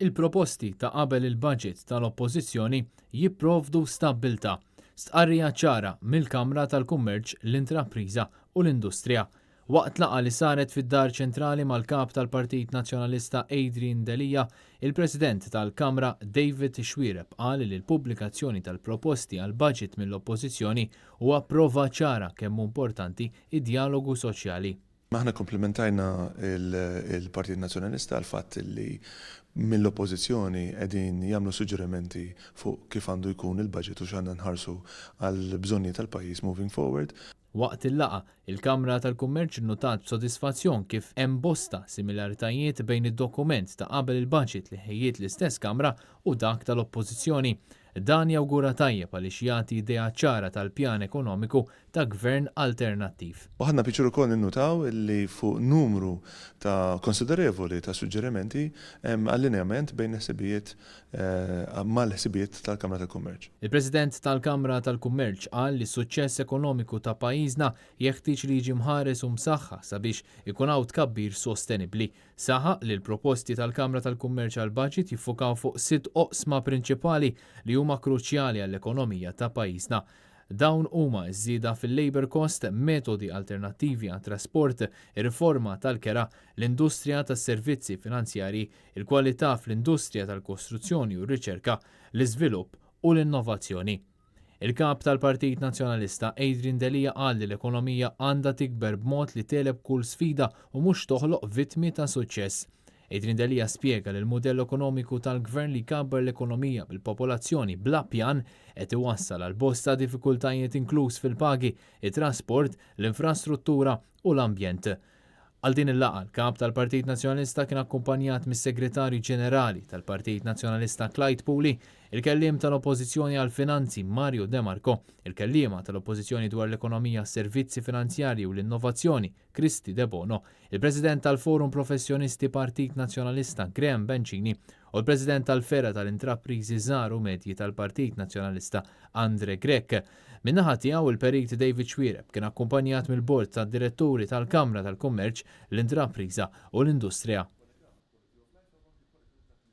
Il-proposti ta' qabel il-budget tal-Oppożizzjoni jipprovdu stabbiltà. Stqarrija ċara mill-Kamra tal-Kummerċ, l-Intrapriża u l-Industrija. Waqt laqgħa li saret fid-Dar Ċentrali mal-Kap tal-Partit Nazzjonalista Adrian Delia, il-President tal-Kamra David Xuereb qal li l-pubblikazzjoni tal-proposti għall-budget mill-Oppożizzjoni huwa prova ċara kemm hu importanti d-djalogu soċjali. Aħna komplimentajna il-Partit Nazzjonalista għal fatt li mill-Oppożizzjoni qegħdin jagħmlu suġġerimenti fuq kif għandu jkun il-budget u x'għandna nħarsu għal bżonnijiet tal-pajjiż moving forward. Waqt il-laqgħa, il-Kamra tal-Kummerċ nnutat b'sodisfazzjon kif hemm bosta similaritajiet bejn id-dokument ta' qabel il-budget li ħejjiet l-istess Kamra u dak tal-Oppożizzjoni. Dan jawgura tajjeb għaliex jagħti idea ċara tal-pjan ekonomiku ta' gvern alternattiv. U ħadna pjaċir ukoll ninnutaw li fuq numru ta' konsiderevoli ta' suġġerimenti hemm allineament bejn il-ħsibijiet mal-ħsibijiet tal-Kamra tal-Kummerċ. Il-President tal-Kamra tal-Kummerċ qal li s-suċċess ekonomiku ta' pajjiżna jeħtieġ li jiġi mħares u msaħħaħ sabiex ikun hawn tkabbir sostenibbli. Saħaq li l-proposti tal-Kamra tal-Kummerċ għall-Budget jiffukaw fuq sitt oqsma prinċipali li huma kruċjali għall-ekonomija ta' pajjiżna. Dawn huma ż-żieda fil-labour cost, metodi alternattivi għat-trasport, ir-riforma tal-kera, l-industrija tas-servizzi finanzjarji, il-kwalità fl-industrija tal-kostruzzjoni u r-riċerka, l-iżvilupp u l-innovazzjoni. Il-Kap tal-Partit Nazzjonalista Adrian Delia qal li l-ekonomija għandha tikber b'mod li tegħleb kull sfida u mhux toħloq vittmi ta' suċċess. Adrian Delia spjega li l-mudell ekonomiku tal-Gvern li jkabbar l-ekonomija bil-popolazzjoni bla pjan qed iwassal għal bosta diffikultajiet inkluż fil-pagi, it-trasport, l-infrastruttura u l-ambjent. Għal din il-laqgħa, l-Kap tal-Partit Nazzjonalista kien akkumpanjat mis-Segretarju Ġenerali tal-Partit Nazzjonalista Clyde Puli, il-Kelliem tal-Oppożizzjoni għall-Finanzi Mario De Marco, il-Kelliema tal-Oppożizzjoni dwar l-Ekonomija, s-Servizzi Finanzjarji u l-Innovazzjoni Kristy Debono, il-President tal-Forum Professjonisti Partit Nazzjonalista Graham Bencini u l-President tal-Fergħa tal-Intrapriżi Żgħar u Medji tal-Partit Nazzjonalista Andre Grech. Min-naħa tiegħu, il-Perit David Xuereb kien akkumpanjat mill-Bord tad-Diretturi tal-Kamra tal-Kummerċ, l-Intrapriża u l-Industrija.